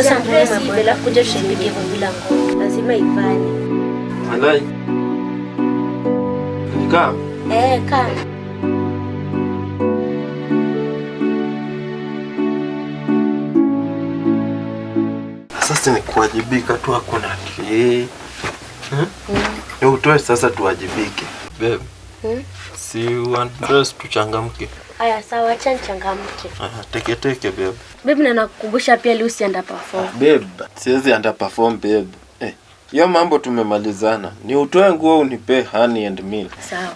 Sasa mbona umeboeka? Alafu kuja tushapige hivyo bila ngoma. Lazima ivane. Walai. Nikaa. Eh, kaa. Sasa ni kuwajibika tu, hakuna eh. Hmm? Mm. Utoe sasa tuwajibike. Babe. Hmm? Si undress tuchangamke. Aya, sawa, acha nichangamke. Aya, teke teke babe. Babe, na nakukumbusha pia leo usi underperform. Babe, siwezi underperform babe. Eh, hiyo mambo tumemalizana. Ni utoe nguo unipe honey and milk. Sawa.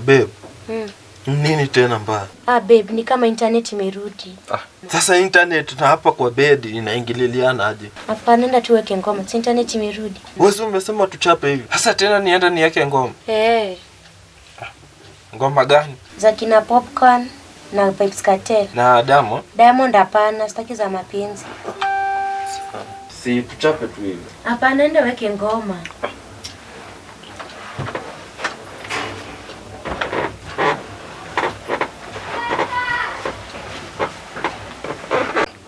Babe. Mm. Nini tena mbaya? Ah, babe, ni kama internet imerudi. Ah, sasa internet na hapa kwa bed inaingililiana aje? Hapana, nenda tuweke ngoma. Si internet imerudi. Wewe umesema tuchape hivi. Sasa tena nienda niweke ngoma. Eh. Ngoma gani? Za kina Popcorn na Vybz Kartel. Na Diamond? Diamond hapana, sitaki za mapenzi. Si tuchape tu hivi. Hapana, nenda weke ngoma.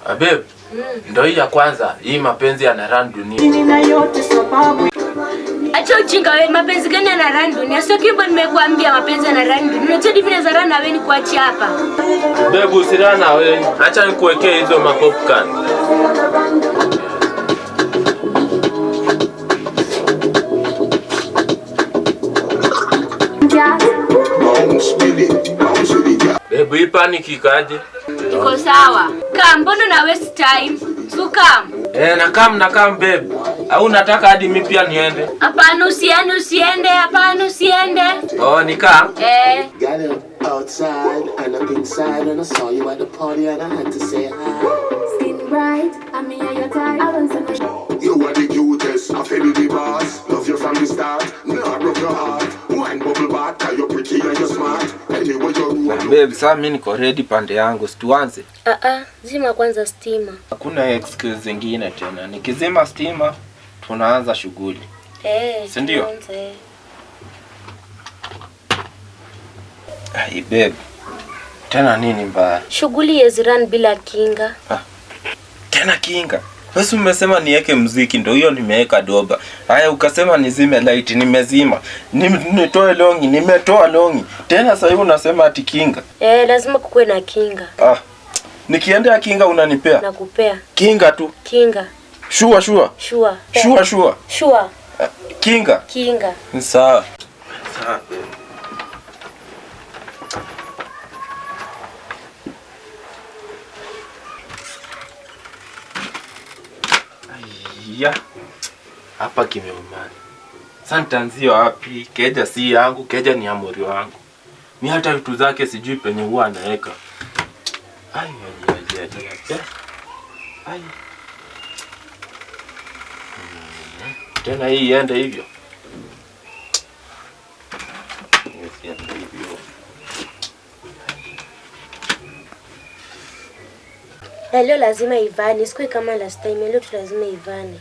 Babe, ndo hii ya kwanza, hii mapenzi yana run dunia. Acha ujinga wewe, mapenzi gani yana run dunia? Sio kimbo nimekuambia mapenzi yana run dunia. Unajua mimi naweza run na wewe nikuachie hapa. Babe, usirana wewe. Acha nikuwekee hizo ma popcorn. Babe, hii panic ikaje? Iko sawa. Come, mbona na waste time? So come. Eh, nakam babe. Au nataka hadi mimi pia niende? Hapana, usiende, usiende, hapana, usiende. Oh, nika. Eh. Got up outside and up inside and I saw you at the party and I had to say hi. Skin bright, I'm in your type. I want some. You are the cutest, I feel the boss. Love you from the start, nah broke your heart. Wine bubble bath, 'cause you're pretty and you're smart. Anyway you're Babe, sasa mimi niko ready pande yangu, situanze. Ah ah, zima kwanza stima. Hakuna excuse zingine tena. Nikizima stima tunaanza shughuli. Eh, Si ndio? tuanze. Ai babe. Tena nini mbaya? Shughuli haiwezi run bila kinga. Ah. Tena kinga. Wewe umesema niweke muziki, ndio hiyo nimeweka doba. Haya, ukasema nizime light, nimezima. Nitoe longi, nimetoa longi. Tena sasa hivi unasema ati kinga. Eh, lazima kukuwe na kinga. Ah. Nikiendea kinga unanipea? Nakupea. Kinga tu. Kinga. Shua shua. Shua. Shua shua. Shua. Kinga. Kinga. Ni sawa. Sawa. Ya. Hapa kimeumana. Sasa nitaanzia wapi? Keja si yangu, keja ni amori wangu. Mi hata vitu zake sijui penye huwa anaweka. Ai ai ai ai. Ai. Ai. Tena hii iende hivyo. Iende hivyo. Na leo lazima ivane, sikuwe kama last time. Leo tu lazima ivane.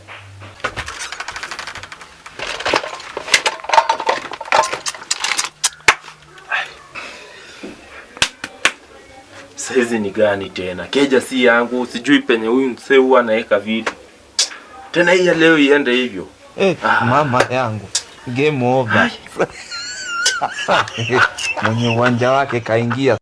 Saizi ni gani tena? Keja si yangu, sijui penye huyu mzee huwa anaweka vitu. Tena hii ya leo iende hivyo. Eh, mama yangu. Game over. Mwenye uwanja wake kaingia.